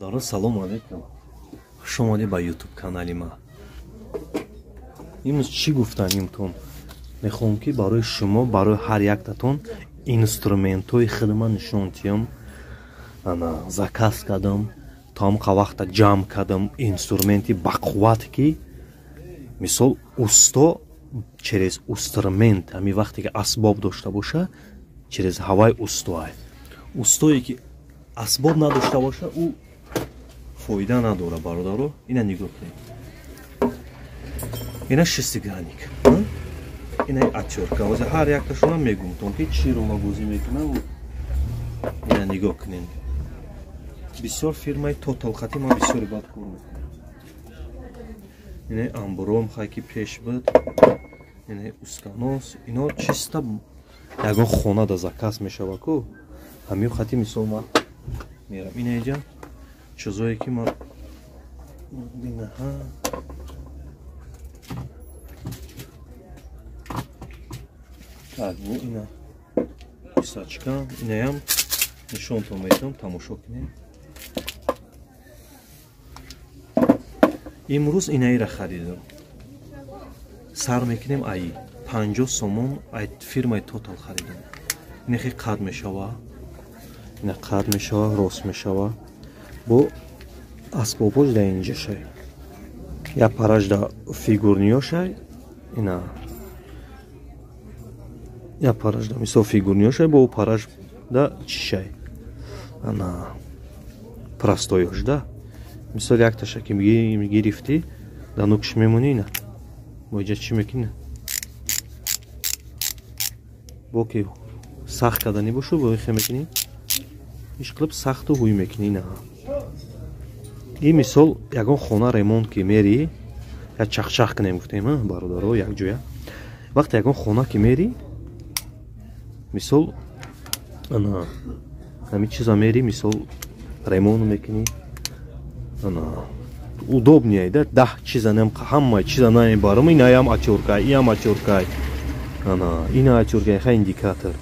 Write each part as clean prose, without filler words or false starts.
Дара салом алейкум. Хуш омадед ба YouTube канали ма. Имрӯз чӣ гуфтанимтон? Мехоҳам ки барои шумо, барои ҳар яктатон инструментҳои хидма нишон диҳам. Ана заказ кардам, то ҳамқа вақта ҷамъ кардам инструменти бақувват ки мисол усто через инструмент ҳамин вақте ки асбоб дошта боша, через ҳавай устоай. Устое ки асбоб надошта боша, ӯ фоида надора, бародаро. Ина нигоҳ кунед. Ина шестигранник, ина отёрка. Ҳозир ҳар якташона мегумтон ки чӣ рола бозӣ мекунад. Ина нигоҳ кунед. Бисёр фирмаи Total хати ман бисёри бад кор мекунам. Ина амбуром хай ки пеш буд, ина усканос, ино чиста ягон хона да заказ мешава ку. Ҳамин хати мисол ман мерам. Ина иҷа чизое ки ман инаҳа так бу ина писачка, инаям нишонтон медиҳам, тамошо кунед. Имрӯз инаира харидам. Сар мекунем ай 50 сомон ай фирмаи Total харидам. Ина хе қад мешава, ина қад мешава, рост мешава. Бо асбобош да инҷа шай. Я параш да фигурниё шай, ина я параш да мисол фигурниё шай, бо параш да чӣ шай? Ана простоёш да. Мисол якташа ки гирифтӣ, да нукш мемонӣ ина. Бо иҷа чӣ мекунӣ? Бо ки сахт карданӣ бошу, бо хе мекунӣ? Ишқилиб сахту ҳуй мекунӣ ина. И мисол ягон хона ремонт ки мери, як чахчах кунем гуфтем, бародаро, якҷоя. Вақте ягон хона ки мери, мисол ана ҳамин чиза мери, мисол ремонт мекунӣ, ана удобнее да, 10 чиза нем, ҳама чиза намебарам, инаям отёрка, иям отёрка, ана ина отёрка, ха индикатор.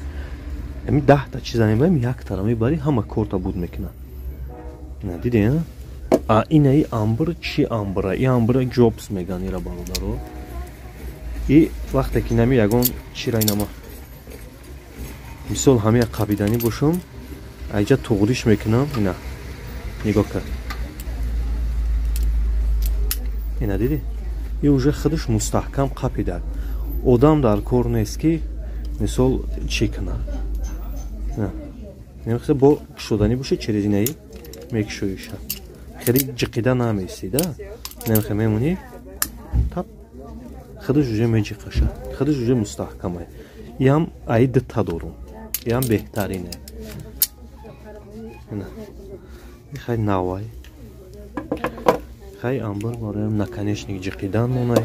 Ҳамин 10 та чиза намебарам, яктара мебарӣ, ҳама корта буд мекунад. На дидед? А инаи амбр чӣ амбра? И амбра Ҷобс меган ира, бародаро. И вақте ки нами ягон чира инама мисол ҳамия қабиданӣ бошам, айҷа туғриш мекунам, ина нигоҳ кар. Ина дидӣ? И уже худаш мустаҳкам қапидак. Одам дар кор нест ки мисол чӣ кунад. На. Бо кушоданӣ боша, через инаи мекушоиша. Хеле ҷиқида намеистӣ, да? Намехе мемонӣ, тап худаш уже меҷиқаша. Худаш уже мустаҳкамай. Иам аи дта дорум. Иам беҳтарине. Ина. Хай навай. Хай амбр бароям наконечник ҷиқидан монай.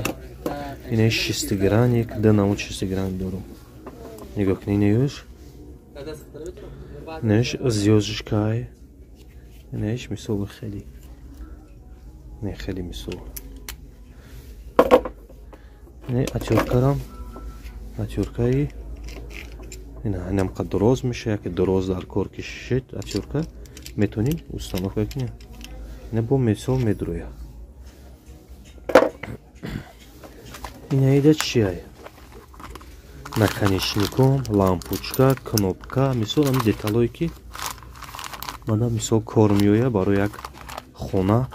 Инаи шестигранник, д намуд шестигранник дорум. Нигоҳ кунӣ инаюш. Инаиш звёздочкай. Инаиш мисол хеле. Не хеле мисол. Не отёркарам. Отёркаи ина инам қад дороз меша, яке дороз дар кор кишид отёрка метонӣ установка кунӣ. Ина бо мисол медроя. Инаида чиай? Наконечником, лампочка, кнопка, мисол ҳамин деталое ки мана мисол кор меояд барои як хона,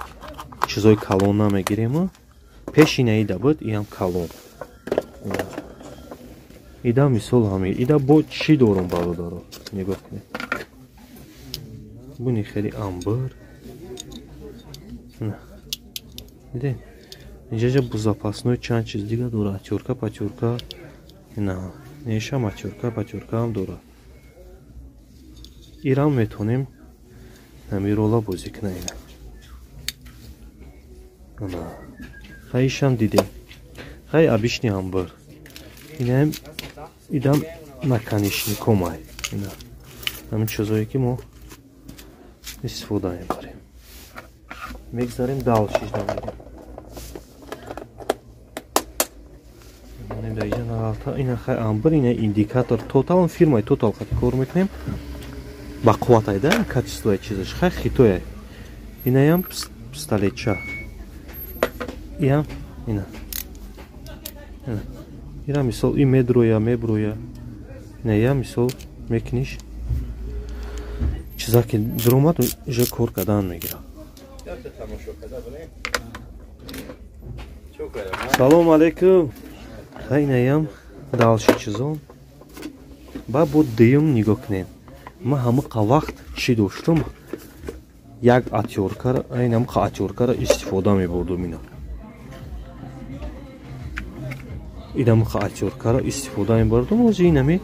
чизои калон намегирем. Пеш инаида буд, иам калон. Ида мисол ҳамин. Ида бо чӣ дорум, бародаро? Нигоҳ кунед. Буни хеле амбр. Дидед? Инҷа бо запасной чанд чиз дига дора. Отёрка, патёрка. Ина, нешам отёрка, патёрка ҳам дора. Ирам метонем ҳамин рола бозӣ кунем. Ина. Ана. Хай ишам дидем. Хай обычный амбр. Инаам идам наконечникомай. Ина. Ҳамин чизое ки мо истифода мебарем. Мегзарем дальше намедем. Ина хай амбр, ина индикатор Total, фирмаи Total хати кор мекунем. Ба қувватай да, качествои чизаш. Хай хитоя. Инаям пистолетча. Иам ина. Ира мисол и медроя, меброя. Иная мисол мекуниш. Чиза ки дромад уже кор кардан мегирад. Салом алейкум. Инаям дальше чизон. Ба бо дуюм нигоҳ кунем. Ман ҳамақа вақт чӣ доштум? Як атёркара, айн ҳамақа атёркара истифода мебурдум ина. Инамақа атёркара истифода мебурдум. Ҳозир инами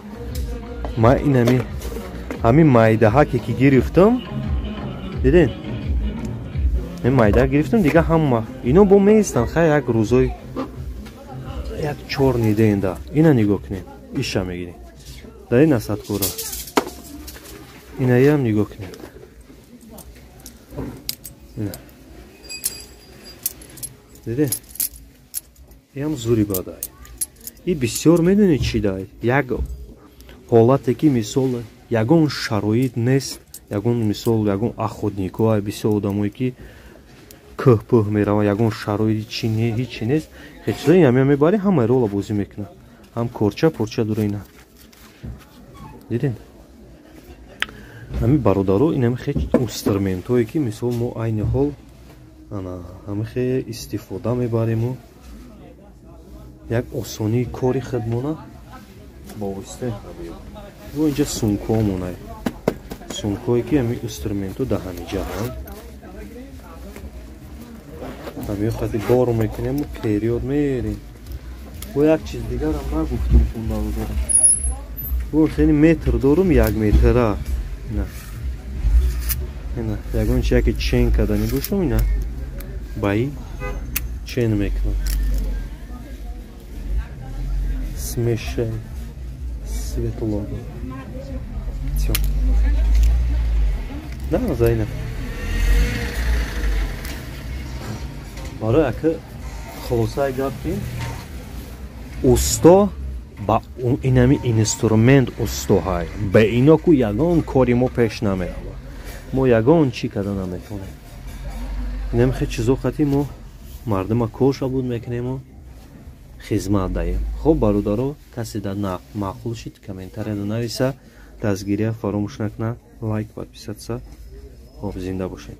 ма инами ҳамин майдаҳаке ки гирифтам, диден? Ин майдаҳак гирифтам, дига ҳама ино бо меистанд. Хай як рӯзои як чор ниденда. Ина нигоҳ кунем. Иша мегирем. Дар ин асадкора. Инаям нигоҳ кунем. Ина. Диден? Иам зури бадай. И бисёр медонед чӣ дай? Як ҳолате ки мисол ягон шароит нест, ягон мисол ягон охотникҳо, бисёр одамое ки кӯҳ-пӯҳ мераванд, ягон шароити чи не, ҳичи нест. Хел чизо инам мебари, ҳамаи рола бозӣ мекунад. Ҳам корча порча дура ина. Диден? Ҳами бародаро инами хел инструментҳое ки мисол мо айни ҳол ана ҳами хел истифода мебариму як осонии кори худмона бо воситаи ҳамиё. Бо инҷа сумкҳомона. Сумкҳое ки ҳами инструментҳо дар ҳамиҷа ҳанд. Ҳамиё хати бор мекунему период мерем. Бо як чиз дигарам нагуфтум кун бародарам. Бо хеле метр дорум, як метра. Ина. Ина, ягон чи яке чен кардани бошам, ина. Ба и чен мекунам. Смешай светло. Всё. Да, Зайнаб. Барои ака хулосаи гап ки усто ба инами инструмент устоҳай. Ба ино ку ягон кори мо пеш намеравад. Мо ягон чӣ карда наметавонем. Инами хел чизо қати мо мардума корша буд мекунему хизмат даем. Хоб бародаро, касе дар маъқул шид, комментарияда нависа, дастгирия фаромӯш накунад, лайк, подписаться. Хоб, зинда бошед.